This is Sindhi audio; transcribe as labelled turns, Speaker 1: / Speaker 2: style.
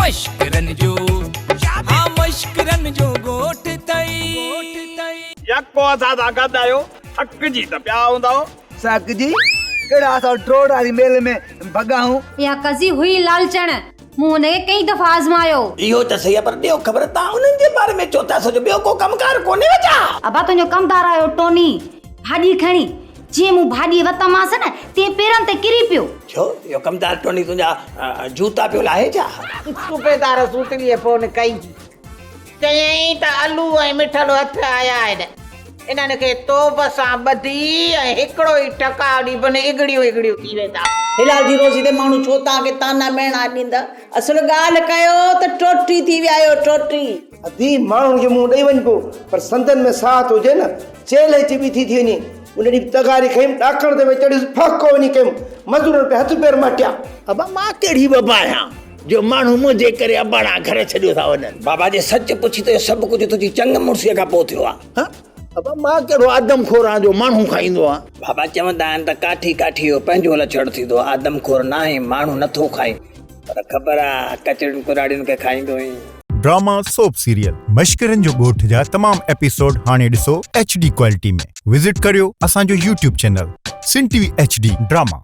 Speaker 1: مشڪرن جو ها مشڪرن جو ڳوٺ ٿئي.
Speaker 2: يڪو اسان سان گڏ آهيو، ٿڪجي ته پيا هوندؤ.
Speaker 3: ٿڪجي؟ ڪهڙا اسان ٽوڙ واري ميل ۾ ڀڳا آهيون.
Speaker 4: اها قضي هئي لالچڻ. مون هن کي ڪئين دفعا آزمايو.
Speaker 5: اهو ته صحيح آهي پر ڏيو خبر توهان انهن جي باري ۾ ڇو ٿا سوچو ٻيو ڪو ڪم ڪار ڪونهيو ڇا؟
Speaker 4: ابا تنهنجو ڪمدار آيو ٽوني ڀاڄي کڻي جيئن مون ڀاڄي وتمانس نه تيئن پيرن تي ڪري پيو.
Speaker 5: ڇو اهو ڪمدار ٽوني تنهنجا جوتا پيو لاهي ڇا؟
Speaker 6: صوبيدار سوٽڙيء فون ڪئي. چيائين ته الو ۽ مٺل هٿ آيا آهن. انهن کي توب سان ٻڌي ۽ هڪڙو ئي ٺڪاء ڏبن اڳڙيون اڳڙيون ٿي ويندا.
Speaker 7: هلال جي روزي تي ماڻهو ڇو توهان کي طعنا ميڻا ڏيندا. اصل ڳالهه ڪيو ته ٽوٽي ٿي ويا آهيو ٽوٽي.
Speaker 8: ادي ماڻهن کي منهن ڏئي وڃبو پر سندن ۾ ساهت هجي نه چيلهه چٻي ٿي ٿي وڃي. ان ڏينهن به تغاري کنيم ڏاڪڻ تي وئي چڙهيس ڦهڪو وڃي ڪيم مزورن پئي هٿ پير مهٽيا.
Speaker 5: ابا مان ڪهڙي وبا آهيان جو ماڻهو منهنجي ڪري اباڻا گهر ڇڏيو ٿا وڃن. بابا جي سچ پڇين ته اهو سڀ ڪجهه تنهنجي چڱ مڙسيء کان پوء ٿيو آهي. ها ابا مان ڪهڙو آدم خور آهيان جو ماڻهو کائيندو آهيان. بابا چوندا آهن ته ڪاٺي ڪاٺيء جو پنهنجو لڇڻ ٿيندو آهي. آدم خور ناهين، ماڻهو نٿو کائين پر خبر آهي ڪچڙين ڪراڙين کي کائيندو آهين.
Speaker 9: ڊراما سوپ سيريل مشڪرن جو ڳوٺ جا تمام ايپيسوڊ هاڻي ڏسو ايڇ ڊي ڪوالٽي ۾ وزٽ ڪريو اسان جو YouTube channel Sindh T V H D drama.